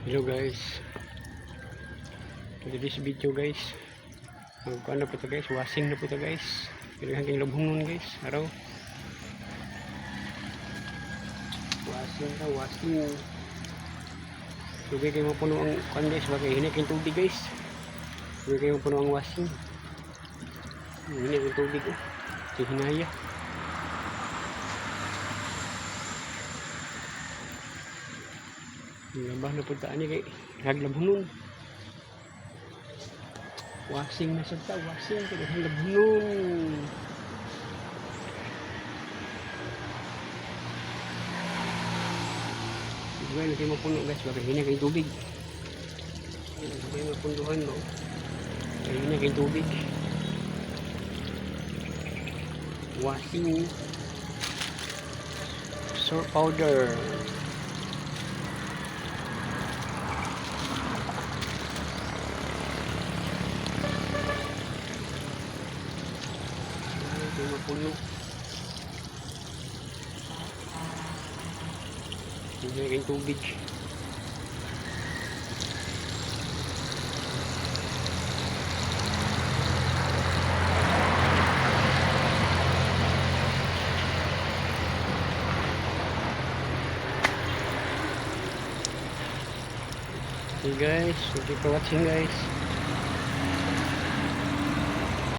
Hello guys. For this video, guys. Magkuan na po ito, guys. Washing na po ito, guys. Kailangan kayong labhon guys. Araw. Washing ka, washing. Sugay kayo mapuno ang kuan, guys. Bagay hinay kayong tubig, guys. Sugay kayo mapuno ang washing. Hinay kayong tubig oh. Si hinaya. Labah na po taan ni kay haglabhonon. Washing na sa ta, washing kay haglabhonon. Sugay na kayo mapuno, guys, baka hinay kayong tubig. Ayan, sugay mapunduhan mo. Kaya kayong tubig. Washing. Soap powder. Ay, kayo mapuno. Hinay kayong tubig. Okay guys, thank you for watching, guys.